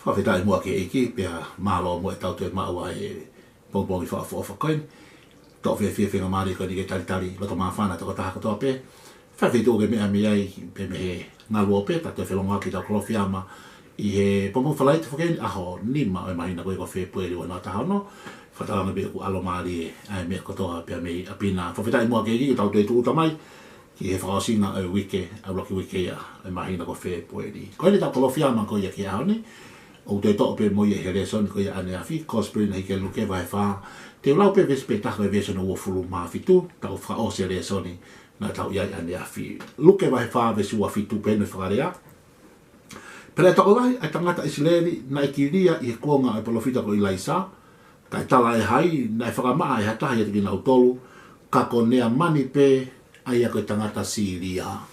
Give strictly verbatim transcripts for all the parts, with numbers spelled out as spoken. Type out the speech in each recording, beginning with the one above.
Fakafetaʻi muʻa ki he ʻEiki, pea mālō muʻa ʻetau toe maʻu ʻa e pongipongi fakaʻofoʻofa ko eni. Toʻo fiefia faingamālie ko eni ke talitali loto māfana tokotaha kotoa pē. Fakafetaʻi ke meʻa mei ai, pea mei he ngaluope, ta toe felongoaki ʻetau Kalofiama ʻi he pongipongi Falaite foki eni, ʻaho nima ʻo e māhina ko ē ko Fēpueli ua noa taha ono. Fakatauange pē ʻoku ʻalomālie ʻa e meʻa kotoa pē mei ʻapi na. Fakafetaʻi muʻa ki he ʻEiki, tau toe tūʻuta mai ki he fakaʻosinga ʻo e uike, ʻuluaki uike ia ʻo e māhina ko Fēpueli. Ko eni ʻetau Kalofiama ko ia ki he ʻaho ni, ʻoku toe toʻo pē mo ia he lēsoni ko ia ʻaneafi, Kosipeli naʻe hiki ʻe Luke vahe fā. Te u lau pē veesi pē taha ko e veesi hono uofulu mā fitu, tau fakaʻosi e lēsoni naʻa tau ʻi ai ʻaneafi. Luke vahe fā veesi ua fitu, pehē ʻene fakalea: Pea naʻe tokolahi ʻa e tangata ʻIsileli naʻe kilia ʻi he kuonga ʻo e palōfita ko ʻIlaisa, kae talaʻehai naʻe fakamaʻa ʻe ha taha ʻiate kinautolu, ka ko Neamani pē, ʻa ia ko e tangata Sīlia.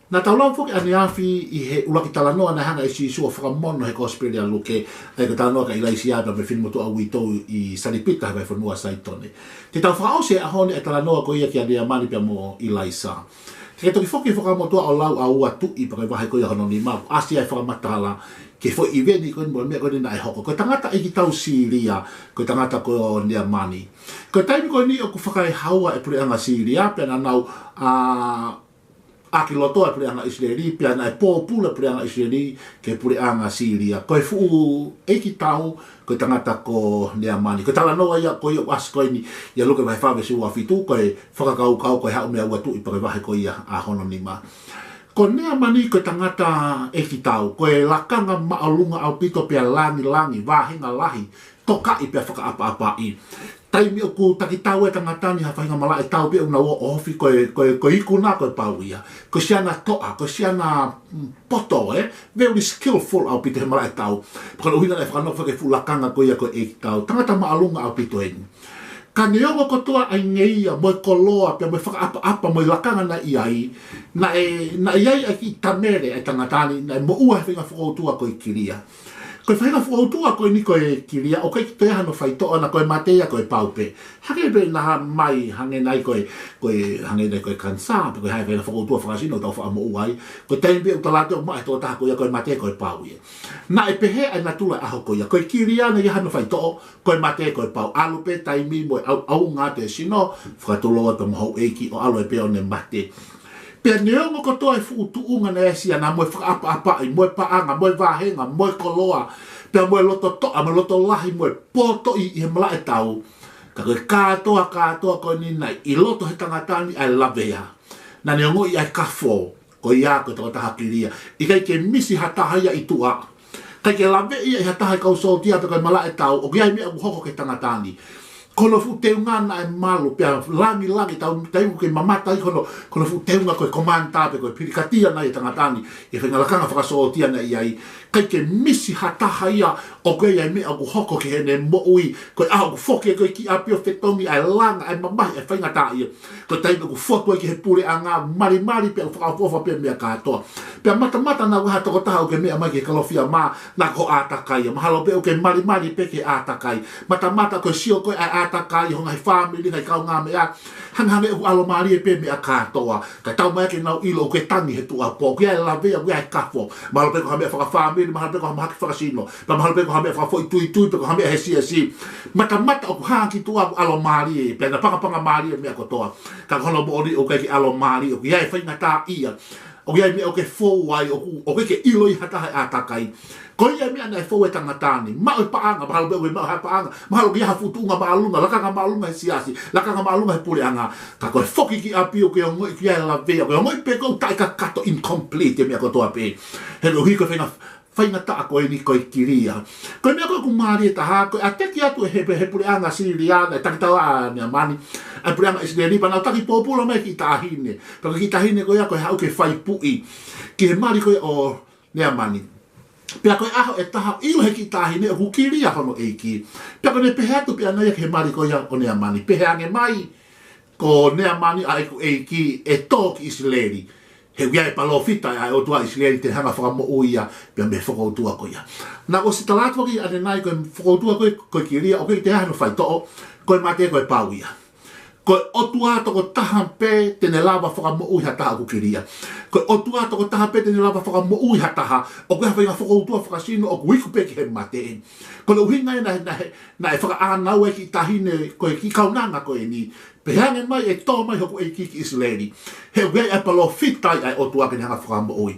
Naʻa tau lau foki ʻaneafi ʻi he ʻuluaki talanoa naʻe hanga ʻe Sīsū ʻo fakamono he Kosipeli ʻa Luke, ʻa ia ko e talanoa kia ʻIlaisiā pea mo e finemotuʻa uitou ʻi Salipita he vahefonua Saitone. Te tau fakaʻosi he ʻaho ni e talanoa ko ia kia Neamani pea mo ʻIlaisa. Te ke toki foki he Fuakava Motuʻa ʻo lau ʻa Ua Tuʻi pea ko e vahe ko ia hono nima, ʻasi ai e fakamatala ki he foʻi ʻiveni ko eni mo e meʻa ko eni naʻe hoko. Ko e tangata ʻeikitau Sīlia, ko e tangata ko Neamani. Ko e taimi ko eni ʻoku fakaehaua e puleʻanga Sīlia, pea naʻa nau, ā, ʻākilotoa e puleʻanga ʻIsileli, pea naʻe pōpula e puleʻanga ʻIsileli ki he puleʻanga Sīlia. Ko e fuʻu ʻeikitau, ko e tangata ko Neamani. Ko e talanoa ia ko ia ʻoku ʻasi ko eni ʻia Luke vahe fā veesi ua fitu, ko e fakakaukau ko e haʻu mei a Ua Tuʻi pea ko e vahe ko ia ʻa hono nima. Ko Neamani ko e tangata ʻeikitau, ko e lakanga māʻolunga ʻaupito pea langilangi, vāhenga lahi, tokaʻi pea fakaʻapaʻapaʻi. Taimi ʻoku takitau e tangata ni ha faʻahinga malaʻe tau pea ʻoku nau ō ʻo ofi, ko e, ko e, ko e ikuna ko e pau ia. Ko e siana toʻa, ko e siana, mm, poto, ē? Very skillful ʻaupito he malaʻe tau. Pea ko hono ʻuhinga naʻe fakanofo ki he fuʻu lakanga ko ia ko e ʻeikitau. Tangata māʻolunga ʻaupito eni. Ka neongo kotoa ʻa e ngeia, mo e koloa, pea mo e fakaʻapaʻapa, mo e lakanga naʻe ʻi ai, naʻe, naʻe ʻi ai ʻa e kiʻi tamele ʻa e tangata ni, naʻe moʻua he faʻahinga fokoutua ko e kilia. Ko e faʻahinga fokoutua ko eni ko e kilia, ʻoku ʻikai toe ʻi ai hano faitoʻo, naʻa ko e mate ia ko e pau pē. Hangē pē naʻa mai, hangē nai ko e, ko e, hangē nai ko e kanisā, pe ko e hā e faʻahinga fokoutua fakasino ʻoku tau faʻa moʻua ai. Ko e taimi pē ʻoku talaatu ʻoku maʻu ʻe he tokotaha ko ia ko e mate ko e pau ia. Naʻe pehē ʻa e natula ʻo e ʻaho ko ia. Ko e kilia naʻe ʻi ai hano faitoʻo, ko e mate ko e pau. ʻAlu pē taimi mo e ʻau, ʻaunga atu e sino, fakatuloa pē mo houʻeiki ʻo ʻalu ai pē ʻo ne mate. Pea neongo kotoa e fuʻu tuʻunga naʻe ʻasi ai, naʻa mo e fakaʻapaʻapaʻi, mo e paʻanga, mo e vāhenga, mo e koloa, pea mo e loto toʻa, mo e loto lahi, mo e potoʻi ʻi he malaʻe tau. Ka ko e kātoa, kātoa ko eni naʻe ʻi loto he tangata ni ʻa e lavea. Naʻa ne ongoʻi ʻa e kafo, ko ia ko e tokotaha kilia. ʻIkai ke misi ha taha ia ʻi tuʻa. ʻIkai ke laveʻi ia ʻe ha taha e kau sōtia pe ko e malaʻe tau, ʻoku ʻi ai e meʻa ʻoku hoko ki he tangata ni. Ko hono fuʻu teunga naʻe malu, pea langilangi tau, tau ke mamata ai ko hono, ko hono fuʻu teunga ko e komanitā pe ko e pilikatia naʻe ʻi ai e tangata ni, ʻi he faʻahinga lakanga fakasōtia naʻe ʻi ai. ʻIkai ke misi ha taha ia, ʻoku ʻi ai e meʻa ʻoku hoko ki heʻene moʻui, ko e ʻaho ʻoku foki ai ko ē ki ʻapi ʻo fetongi ʻa e langa, ʻa e mamahi, ʻa e faingataʻaʻia. Ko e taimi ʻoku fotu ai ki he puleʻanga, malimali pea fakaʻofoʻofa pea meʻa kātoa. Pea matamata naʻa ko ha tokotaha ʻoku ke meʻa mai ki he Kalofiama, naʻa ko e ʻātakai ia. Mahalo pē ʻoku ke malimali pē ki he ʻātakai. Matamata ko e sio ko ē ʻa e ʻātakai, ho ngaahi fāmili, ngaahi kaungāmeʻa, hangehangē ʻoku ʻalomālie pē meʻa kātoa. Kae tau mai ke nau ʻilo ʻoku ke tangi he tuʻuapō, ʻoku ʻi ai e lavea, ʻoku ʻi ai e kafo. Mahalo pē ko ha meʻa fakafāmili, mahalo pē ko ha mahaki fakasino, pea mahalo pē ko ha meʻa fakafoʻituitui, pe ko ha meʻa he siasi. Matamata ʻoku hā ki tuʻa ʻoku ʻalomālie, pea naʻa pangapangamālie meʻa kotoa. Ka ko hono moʻoni ʻoku ʻikai ke ʻalomālie, ʻoku ʻi ai e faingataʻaʻia. ʻOku ʻi ai e meʻa ʻoku ke fou ai, ʻoku, ʻoku ʻikai ke ʻilo ʻe ha taha e ʻātakai. Ko ia e meʻa naʻe fou e tangata ni, maʻu e paʻanga, mahalo pē ʻoku ke maʻu ha paʻanga, mahalo ʻoku ʻi ai ha fuʻu tuʻunga māʻolunga, lakanga māʻolunga he siasi, lakanga māʻolunga he puleʻanga, ka ko e foki ki ʻapi ʻoku ke ongoʻi ʻoku ʻi ai e lavea, ʻoku ke ongoʻi pē ʻoku taʻekakato, incomplete e meʻa kotoa pē. He koeʻuhi ko e fainga, faingataʻa ko eni ko e kilia. Ko e meʻa ko ē ʻoku mālie taha, ko e ʻateki atu ʻe he, he puleʻanga Sīlia, naʻe takitau ʻa Neamani, ʻa e puleʻanga ʻIsileli, pea nau taki pōpula mai e kiʻi taʻahine. Pea ko e kiʻi taʻahine ko ia ko e haʻu ke fai puʻi ki he mali ko ē ʻo Neamani. Pea ko e ʻaho ʻe taha ʻilo ʻe he kiʻi taʻahine ʻoku kilia hono ʻeiki. Pea ko ʻene pehē atu pē ʻana ia ki he mali ko ia ʻo Neamani. Pehē ange mai, ko Neamani ʻa ʻeku ʻeiki ʻe tō ki ʻIsileli. He ʻoku ʻi ai e palōfita ʻa e ʻOtua ʻIsileli te ne hanga ʻo fakamoʻui ia pea mei he fokoutua ko ia. Naʻa ku ʻosi tala atu foki ʻanenai ko e fokoutua ko ē, ko e kilia, ʻoku ʻikai toe ʻi ai hano faitoʻo, ko e mate ko e pau ia. Ko e ʻOtua tokotaha pē te ne lava fakamoʻui ha taha ʻoku kilia. Ko e ʻOtua tokotaha pē te ne lava fakamoʻui ha taha ʻoku ʻi ai ha faʻahinga fokoutua fakasino ʻoku iku pē ki he mate. Ko e ʻuhinga ia naʻe, naʻe, naʻe fakaʻānaua e kiʻi taʻahine ko e kiʻi kaunanga ko eni, pea hanga mai ʻo tō mai hoku ʻEiki ki ʻIsileli. He ʻoku ʻi ai e palōfita ia ʻa e ʻOtua ke ne hanga fakamoʻui.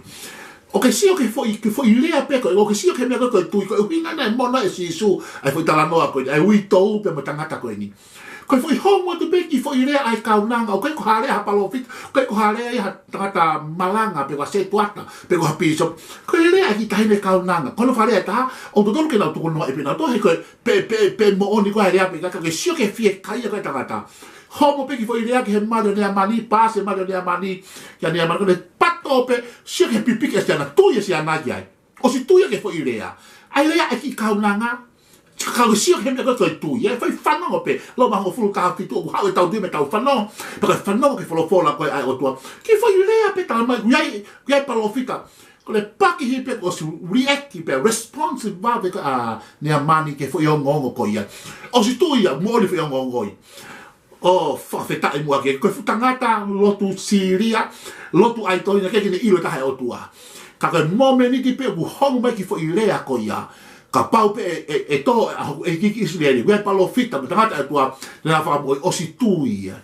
ʻOkú ke sio ki he foʻi, ki he foʻi lea pē ko ē, ʻokú ke sio ki he meʻa ko ē ko e tui, ko e ʻuhinga naʻe mona ʻe Sīsū ʻa e foʻi talanoa ko eni, ʻa e uitou pea mo e tangata ko eni. Ko e foʻi homo atu pē kiʻi foʻi lea ʻa e kaunanga, ʻoku ʻikai ko ha lea ha palōfita, ʻoku ʻikai ko ha lea ia ha tangata malanga, pe ko ha setuata, pe ko ha pīsope. Ko e lea ʻa e kiʻi taʻahine kaunanga. Ko hono fakalea ʻe taha, ʻoku totonu ke nau tukunoaʻi pē nautolu, he ko e pē, pē, pē moʻoni ko ē ʻa e lea pē, ka ke sio ki he fiekaia ko ē ʻa e tangata. Homo pē kiʻi foʻi lea ki he mali ʻo Neamani, paasi e mali ʻo Neamani, kia Neamani, ko ʻene pato pē, sio ki he pipiki ʻa e siana, tui e siana ki ai. ʻOsi tui ia ki he foʻi lea. ʻA e lea ʻa e kiʻi kaunanga, ka ke sio ki he meʻa ko ē ko e tui, ʻe fai fanongo pē, Loma hongofulu taha fitu, ʻoku haʻu ʻetau tui mei heʻetau fanongo, pea ko e fanongo ki he folofola ko ē ʻa e ʻOtua. Kiʻi foʻi lea pē tala mai, ʻoku ʻi ai, ʻoku ʻi ai e palōfita. Ko e pakihi pē kuo ʻosi react pē, responsive pē ko ē ʻa Neamani ki he foʻi ongoongo ko ia. ʻOsi tui ia, moʻoni e foʻi ongoongo ia. ʻO fakafetaʻi muʻa ki he, ko e fuʻu tangata lotu Sīlia, lotu ʻaitoli naʻe ʻikai ke ne ʻilo e taha e ʻOtua. Ka ko e mōmeniti pē ʻoku homo mai e kiʻi foʻi lea ko ia, kapau pē ʻe, ʻe, ʻe tō ʻa hoku ʻEiki ki ʻIsileli, ʻoku ʻi ai e palōfita mo e tangata ʻa e ʻOtua, ne lava fakamoʻui, ʻosi tui ia.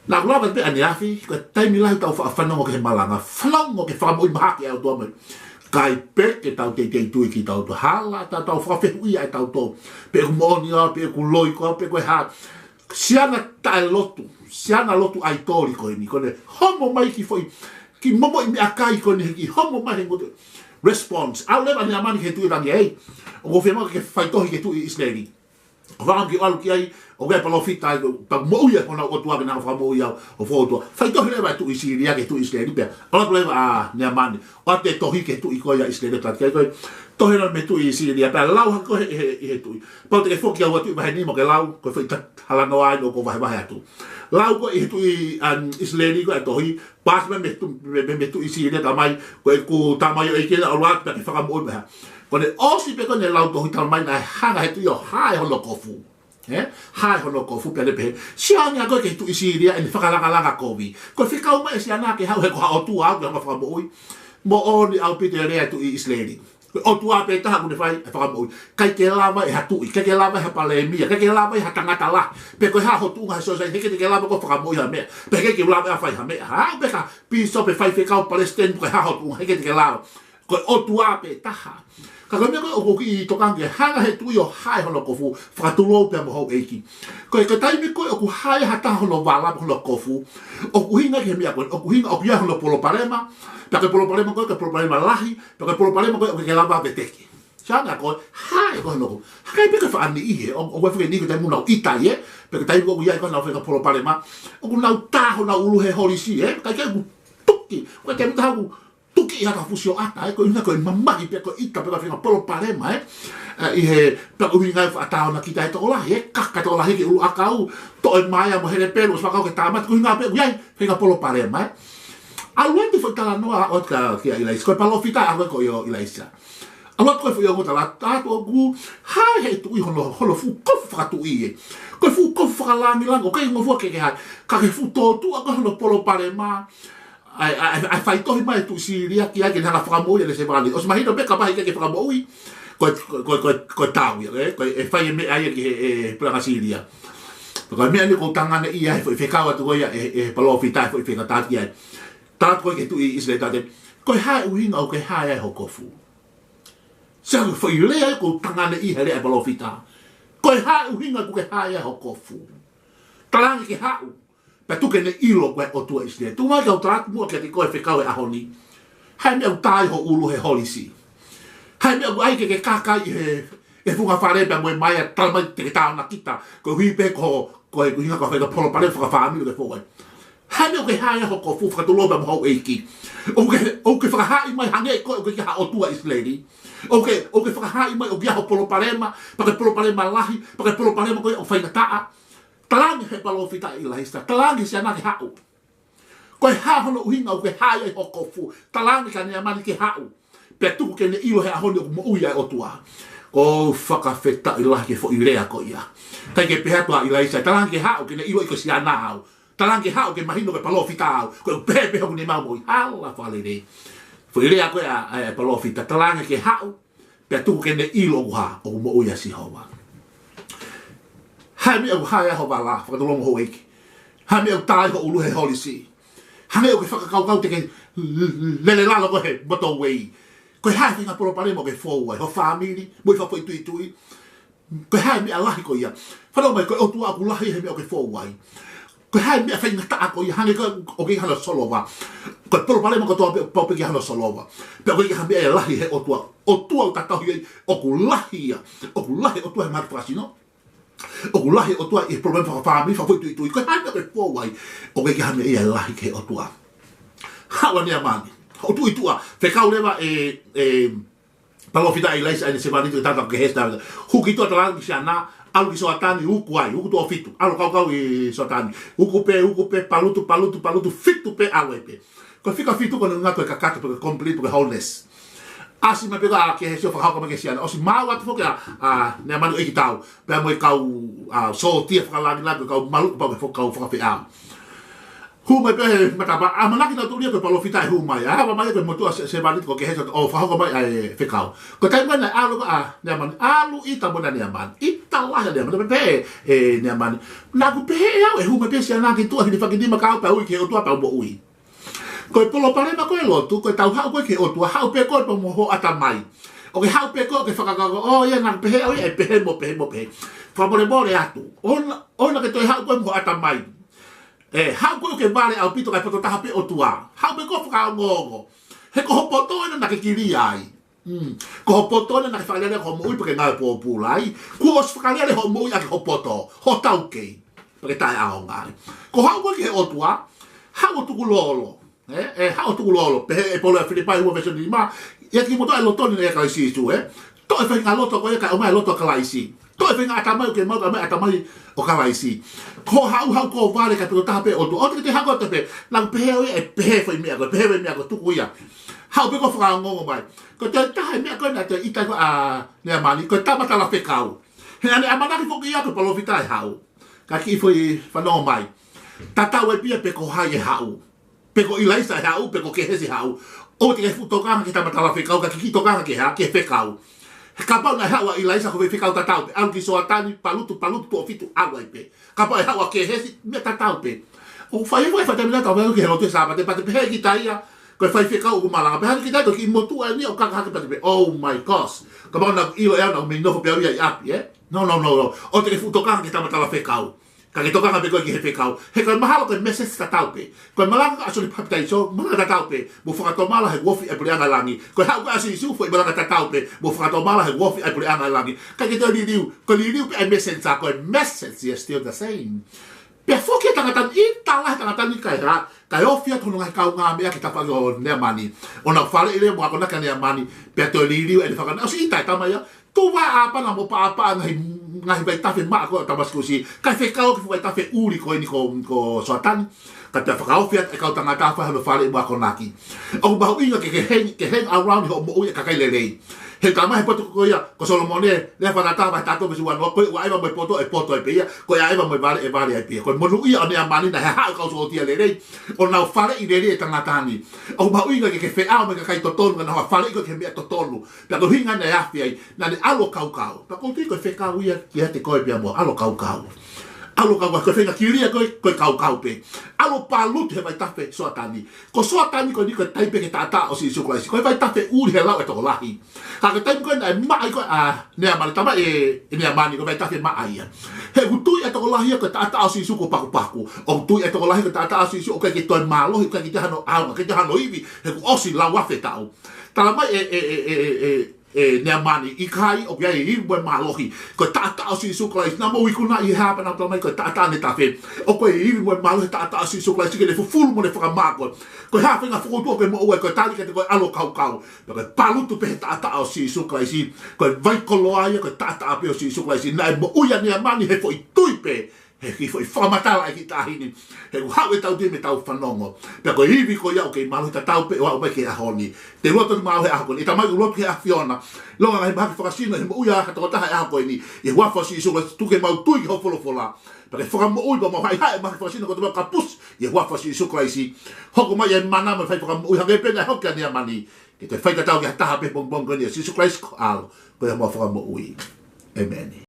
Naʻá ku lave pē ʻaneafi, ko e taimi lahi ʻoku tau faʻa fanongo ki he malanga, fanongo ki he fakamoʻui mahaki ʻa e ʻOtua mai. ʻIkai pē ke tau teitei tui kitautolu, hala ʻetau, tau fakafehuʻia ʻe tautolu pe ʻoku moʻoni au, pe ʻoku loi koā, pe ko e hā. Siana taʻelotu, siana lotu ʻaitoli ko eni, ko ʻene homo mai e kiʻi foʻi, kiʻi momoʻi meʻakai ko eni, he kiʻi homo mai he ngoto response. ʻAlu leva ʻa Neamani ki he tuʻi langi, ʻEiki, ʻoku ou fiemaʻu ke faitohi ki he tuʻi ʻIsileli. ʻO fakaʻamu ke u ʻalu ki ai, ʻoku ʻi ai e palōfita ai, pea moʻui ʻa honau ʻOtua ke ne hanga fakamoʻui au, ʻo fakaʻotua. Faitohi leva e tuʻi Sīlia ki he tuʻi ʻIsileli pea ʻalu atu leva ʻa Neamani ʻo ʻoatu e tohi ki he tuʻi ko ia ʻIsileli, ʻo tala ki ai ko e tohi ena mei he tuʻi Sīlia, pea lau hake ko ē ʻe he, ʻe he tuʻi. Kapau te ke foki ki he Ua Tuʻi vahe nima ke lau, ko e foʻi ta-, talanoa eni ʻoku ou vahevahe atu. Lau ko ē ʻe he tuʻi, um, ʻIsileli ko ē e tohi, paasi mai mei he tu-, mei, mei, mei he tuʻi Sīlia, talamai, ko ʻeku tamaioʻeiki ena ʻoku ʻalu atu pea ke fakamoʻui pē ha. Ko ʻene ʻosi pē ko ē ʻene lau tohi, talamai naʻe hanga ʻe he tuʻi ʻo hā ʻe hono kofu. Ē? Hā ʻe hono kofu pea ne pehē, sio ange ā koe ki he tuʻi Sīlia, ʻene fakalāngilangi kovi. Ko e fekau mai e siana ke haʻu he ko ha ʻOtua au ke hanga fakamoʻui. Moʻoni ʻaupito e lea e tuʻi ʻIsileli. Ko e ʻOtua pē taha ʻoku ne fai e fakamoʻui. ʻIkai ke lava ʻe ha tuʻi, ʻikai ke lava ʻe ha palēmia, ʻikai ke lava ʻe ha tangata lahi. Pe ko e hā ho tuʻunga he sōsaieti, heʻikai te ke lava koe ʻo fakamoʻui ha meʻa. Pe heʻikai ke lava ʻe ha fai ha meʻa. Hā, pe ko ha pīsope, faifekau, palesiteni, pe ko e hā ho tuʻunga, heʻikai te ke lava. Ko e ʻOtua pē taha. Ka ko e meʻa ko ē ʻoku ou kiʻi tokanga ki ai, hanga ʻe he tuʻi ʻo hā ʻe hono kofu, fakatulou pea mo houʻeiki. Ko e, ko e taimi ko ē ʻoku hā ai ha taha hono vala, hono kofu, ʻoku ʻuhinga ki he meʻa ko ē, ʻoku ʻuhinga ʻoku ʻi ai hono palopalema, pea ko e palopalema ko ē, ko e palopalema lahi, pea ko e palopalema ko ē ʻoku ʻikai ke lava ʻo veteki. Sio ange ā koe, hā ʻe koe hono kofu. Hangē pē ko e faʻa niʻihi ē, ʻo, ʻoku ʻi ai e faʻahinga niʻihi ko e taimi ʻoku nau ʻita ai ē, pe ko e taimi ʻoku ʻi ai ko ē honau faʻahinga palopalema, ʻoku nau tā honau ʻulu he holisi ē, kae ʻikai ke ʻoku tuki, ko e taimi ʻe taha ʻoku tuki ʻi ha taha fuʻu sioʻata, ē, ko e ʻuhinga ko e mamahi pē ko e ʻita pē ko e faʻahinga palopalema, ē. Ē, ʻi he, pea ko e ʻuhinga ia ʻoku faʻa tānaki ai e tokolahi, ē, kaka e tokolahi ki he ʻulu ʻakau, toʻo e maea mo e helepelu, ʻosi fakakau ke tāmate, ko e ʻuhinga pē ʻoku ʻi ai e faʻahinga palopalema, ē. ʻAlu atu e foʻi talanoa ʻo ʻoatu kia ʻIlaisa, ko e palōfita ʻa ē ko ē ʻo ʻIlaisa. ʻAlu atu ko ē e foʻi ongo tala atu ʻoku hā ʻe he tuʻi hono, hono fuʻu kofu fakatuʻi ē. Ko e fuʻu kofu fakalāngilangi, ʻoku ʻikai ngofua ke ke hā, ka ko e fuʻu tōtuʻa ko ē hono palopalema, ʻa e, ʻa e, ʻa e faitohi mai e tuʻi Sīlia ki ai ke ne hanga fakamoʻui ʻene sevāniti. ʻOsi mahino pē kapau heʻikai ke fakamoʻui, ko e, ko e, ko e, ko e, ko e tau ia, ē? Ko e, ʻe fai e meʻa ia ki he, ʻe, puleʻanga Sīlia. Ko e meʻa eni ʻoku ou tanganeʻia he foʻi fekau atu ko ia ʻe, ʻe he palōfita, ʻe foʻi fekau taki ai. Tala atu ko ē ki he tuʻi ʻIsileli, tala atu, ko e hā e ʻuhinga ʻoku ke hā ai ho kofu. Sio ki he foʻi lea ʻoku ou tanganeʻia he lea e palōfita. Ko e hā e ʻuhinga ʻoku ke hā ai ho kofu. Talaange ke haʻu. Pea tuku ke ne ʻilo ko e ʻOtua ʻIsileli. Tuku mai ke u tala atu muʻa kiate koe e fekau e ʻaho ni. Hā e meʻa ʻoku tā ai ho ʻulu he holisi. Hā e meʻa ʻoku ʻai ke ke kaka ai he, he funga fale pea mo e maea, talamai te ke tānaki atu. Koeʻuhi pē ko, ko e ʻuhinga ko e faʻahinga palopalema fakafāmili ʻoku ke fou ai. Hā e meʻa ʻoku ke hā ai ho kofu, fakatulou pea mo houʻeiki. ʻOku ke, ʻoku ke fakahaaʻi mai hangē ko e, ʻoku ke ʻi ai ha ʻOtua ʻIsileli. ʻOku ke, ʻoku ke fakahaaʻi mai ʻoku ʻi ai ho palopalema, pea ko e palopalema lahi, pea ko e palopalema ko ē ʻoku faingataʻa. Talaange ʻe he palōfita ʻa ʻIlaisa, talaange ki he siana ke haʻu. Ko e hā hono ʻuhinga ʻoku ke hā ai ho kofu, talaange kia Neamani ke haʻu. Pea tuku ke ne ʻilo he ʻaho ni ʻoku moʻui ʻa e ʻOtua. ʻOku ou fakafetaʻi lahi ki he foʻi lea ko ia. ʻIkai ke pehē atu ʻa ʻIlaisa, talaange ke haʻu ke ne ʻiloʻi ko e siana au. Talaange ke haʻu ke mahino ko e palōfita au. Ko e pehē pē hoku nima mo e hala fakalelei. Foʻi lea ko ia ʻa e palōfita, talaange ke haʻu, pea tuku ke ne ʻilo ʻoku hā, ʻoku moʻui ʻa Sihova. Hā e meʻa ʻoku hā ai ho vala, fakatolonga houʻeiki. Hā e meʻa ʻoku tā ai ho ʻulu he holisi. Hangē ʻoku ke fakakaukau te ke lele lalo koe he motorway. Ko e hā e faʻahinga palopalema ʻoku ke fou ai, ho fāmili, mo e fakafoʻituitui. Ko e hā e meʻa lahi ko ia. Fanongo mai, ko e ʻOtua ʻoku lahi he meʻa ʻoku ke fou ai. Ko e hā e meʻa faingataʻa ko ia, hangē ʻoku ʻikai hano solova. Ko e palopalema kotoa pē, pau pē ke hano solova. Pea ʻoku ʻikai ha meʻa ia lahi he ʻOtua. ʻOtua ʻoku tatau ai, ʻoku lahi ia. ʻOku lahi e ʻOtua he mahaki fakasino. ʻOku lahi e ʻOtua ʻi he palopalema fakafāmili, fakafoʻituitui. Ko e hā e meʻa ʻoku ke fou ai. ʻOku ʻikai ha meʻa ia lahi ki he ʻOtua. Haʻu ʻa Neamani. Hoʻo tuʻu ʻi tuʻa. Fekau leva e, e, palōfita ʻa ʻIlaisa ʻa ʻene sevāniti ko e tangata ko Kehesi. Hū ki tuʻa, talaange ki he siana, ʻalu ki Soatani, uku ai, uku tuʻo fitu, ʻalu kaukau ʻi Soatani. Uku pē, uku pē, palutu, palutu, palutu, fitu pē, ʻalu ai pē. Ko e fika fitu ko hono ʻuhinga ko e kakato pe ko e complete pe ko e wholeness. ʻAsi mai pē ko ē ʻa Kehesi ʻo fakahoko mai ki he siana. ʻOsi maʻu atu foki ʻa, ʻa Neamani ʻo ʻeikitau. Pea mo e kau, ʻa, sōtia fakalangilangi, kau maluʻi pau ke fo-, kau fakafeʻao. Hū mai pē he matapā, ʻamanaki nautolu ia ko e palōfita ʻe hū mai. ʻAve mai ko e motuʻa se-, sevāniti ko Kehesi ʻo fakahoko mai ʻa e fekau. Ko e taimi ko ē naʻe ʻalu ko ē ʻa Neamani, ʻalu ʻita mo ʻena Neamani. ʻIta lahi ʻa Neamani, pehē ʻe Neamani, naʻa ku pehē ʻe au ʻe hū mai pē siana ki tuʻa, hilifaki nima ka u pea ui ki he ʻOtua pea u moʻui. Ko e palopalema ko e lotu, ko e tau haʻu ko ē ki he ʻOtua, haʻu pē koe pea mo ho ʻatamai. ʻOku ke haʻu pē koe ʻo ke fakakaukau, ʻō ia naʻa ku pehē au ia ʻe pehē mo pehē mo pehē. Fakamolemole atu. ʻOua, ʻoua naʻa ke toe haʻu koe mo ho ʻatamai. ʻE, haʻu koe ʻo ke vale ʻaupito kae poto taha pē ʻOtua. Haʻu pē koe ʻo fakaongoongo. He ko ho poto ena naʻa ke kilia ai. Mm. Ko ho poto ena naʻa ke fakalele hoʻo moʻui pea ke ngāue pōpula ai. Kuo ʻosi fakalele hoʻo moʻui ʻaki ho poto, ho taukei. Pea ke taʻeʻaonga ai. Ko haʻu koe ki he ʻOtua, haʻu ʻo tukulolo. ʻE, ʻe, haʻu ʻo tukulolo. Pehē ʻe Paula ʻi Filipai ua veesi nima, ʻiate kimoutolu ʻa e loto ni naʻe ʻia Kalaisi Sīsū, ē. Toʻo e faʻahinga loto ko ia kae ʻomai e loto ʻo Kalaisi. Toʻo e faʻahinga ʻatamai ʻoku ke maʻu kae ʻomai e ʻatamai ʻo Kalaisi. Ko haʻu, haʻu koe ʻo vale kae poto taha pē ʻOtua. ʻOua te ke toe haʻu koe ʻo pehē, naʻa ku pehē au ia ʻe pehē foʻi meʻa ko ē, pehē foʻi meʻa ko ē, tuku ia. Haʻu pē koe ʻo fakaongoongo mai. Ko e toe taha e meʻa ko ē naʻe toe ʻita ko ē ʻa Neamani, ko e tama talafekau. He naʻa ne ʻamanaki foki ia ko e palōfita ʻe haʻu. Ka kiʻi foʻi fanongo mai. Tatau ai pē ia pe ko hai ʻe haʻu. Pe ko ʻIlaisa ʻe haʻu, pe ko Kehesi ʻe haʻu. ʻOua te ke fuʻu tokanga ki he tama talafekau, ka ke kiʻi tokanga ki he hā, ki he fekau. He kapau naʻe haʻu ʻa ʻIlaisa ko e fekau tatau pē. ʻAlu ki Soatani, palutu, palutu, tuʻo fitu, ʻalu ai pē. Kapau ʻe haʻu ʻa Kehesi, meʻa tatau pē. ʻOku fai, fai, fai, taimi naʻa tau fai ki he lotu he Sāpate, pea te pehē kita ia, ko e faifekau ʻoku malanga. Pehē kita ko e kiʻi motuʻa eni ʻoku kakaha ke pea te pehē, oh my gosh. Kapau naʻa ku ʻilo ʻe au naʻa ku mei nofo pē au ia ʻi ʻapi, ē? No, no, no, no. ʻOua te ke fuʻu tokanga ki he tama talafekau. Ka ke tokanga pē koe ki he fekau. He ko e mahalo ko e message tatau pē. Ko e malanga ʻa Sione Papitaiso, malanga tatau pē. Mou fakatomala he ʻoku ofi ʻa e puleʻanga ʻo langi. Ko e haʻu ko ē ʻa Sīsū, foʻi malanga tatau pē. Mou fakatomala he ʻoku ofi ʻa e puleʻanga ʻo langi. ʻIkai ke toe liliu, ko e liliu pē ʻa e messenger, ko e message is still the same. Pea foki e tangata ni, ʻita lahi e tangata ni kae hā, kae ofi atu hono ngaahi kaungāmeʻa ki he tafaʻaki ʻo Neamani. ʻO nau faleʻi leva mo akonaki ʻa Neamani, pea toe liliu ʻene fakana-, ʻosi ʻita e tama ia, tuʻu ʻa ʻApana mo paʻapaʻa ngaahi, ngaahi vaitafe maʻa ko ē ʻo Tamasikusi, kae fekau ki he vaitafe ʻuli ko eni ko, ko Soatani, kae toe fakaofi atu e kau tangata fai hano faleʻi mo akonaki. ʻOku mahuʻinga ke, ke hang, ke hang around hoʻo moʻui e kakai lelei. He talamai he potu ko ia, ko Solomone, Lea Fakatātā vahe taha tolu veesi uanoa, ko ia ʻoku ʻaʻeva mo e poto, ʻe poto ai pē ia, ko ia ʻaʻeva mo e vale, ʻe vale ai pē ia. Ko e monūʻia ʻo Neamani naʻe haʻu e kau sōtia lelei, ʻo nau faleʻi lelei e tangata ni. ʻOku mahuʻinga ke, ke feʻao mo e kakai totonu, ka nau faleʻi koe ki he meʻa totonu. Pea ko e ʻuhinga naʻe afe ai, naʻa ne ʻalu ʻo kaukau. Pea ʻoku ou tui ko e fekau ia kiate koe pea mo au, ʻalu ʻo kaukau. ʻAlu ʻo kaukau, ko e feinga kilia ko ē, ko e kaukau pē. ʻAlu ʻo palutu he vaitafe Soatani. Ko Soatani ko eni ko e taipe ki he taʻataʻa ʻo Sīsū Kalaisi. Ko e vaitafe ʻuli he lau e tokolahi. Ka ko e taimi ko ē naʻe maʻa ai ko ē ʻa Neamani, talamai ʻe, ʻe Neamani, ko e vaitafe maʻa ia. He ʻoku tui e tokolahi ia ko e taʻataʻa ʻo Sīsū kuo pakupaku. ʻOku tui e tokolahi ko e taʻataʻa ʻo Sīsū ʻoku ʻikai ke toe mālohi, ʻikai ke toe hano ʻaonga, ʻikai ke toe hano ivi, he kuo ʻosi lau afe taʻu. Talamai ʻe, ʻe, ʻe, ʻe, ʻe, ʻe Neamani, ʻikai, ʻoku ʻi ai e ivi mo e mālohi. Ko e taʻataʻa ʻo Sīsū Kalaisi, naʻa mou ikunaʻi he hā pea naʻa ku talamai ko e taʻataʻa ne tafe. ʻOku ʻi ai e ivi mo e mālohi he taʻataʻa ʻo Sīsū Kalaisi ke ne fufulu mo ne fakamākoe. Ko e hā e faʻahinga fokotuʻu ʻoku ke moʻua ai, ko e tali kiate koe ʻalu ʻo kaukau. Pea ko e palutu pē he taʻataʻa ʻo Sīsū Kalaisi. Ko e vai koloa ia, ko e taʻataʻa pē ʻo Sīsū Kalaisi. Naʻe moʻui ʻa Neamani he foʻi tui pē He kiʻi foʻi fakamatala ʻa e kiʻi taʻahine. He ʻoku haʻu ʻetau tui mei heʻetau fanongo. Pea ko e ivi ko ia ʻoku kei mālohi tatau pē ʻo aʻu mai ki he ʻaho ni. Te u lotu atu maʻu he ʻaho ko eni. ʻE Tamai, ʻoku ou lotu ki he ʻAfiona. Longa ngaahi mahaki fakasino he moʻui ʻa ha tokotaha he ʻaho ko eni. ʻI he huafa ʻo Sīsū Kalaisi, tuku ke mau tui ki hoʻo folofola. Pea ke fakamoʻui pea mau haʻihaʻi e mahaki fakasino kotoa mau kapusi. ʻI he huafa ʻo Sīsū Kalaisi. Hoko mai ʻa e mana mo e fai fakamoʻui hangē pē naʻe hoko kia Neamani. Ke toe fai tatau ki ha taha pē he pongipongi ko eni, ʻia Sīsū Kalaisi ko ho ʻAlo, ko homau Fakamoʻui. ʻĒmeni.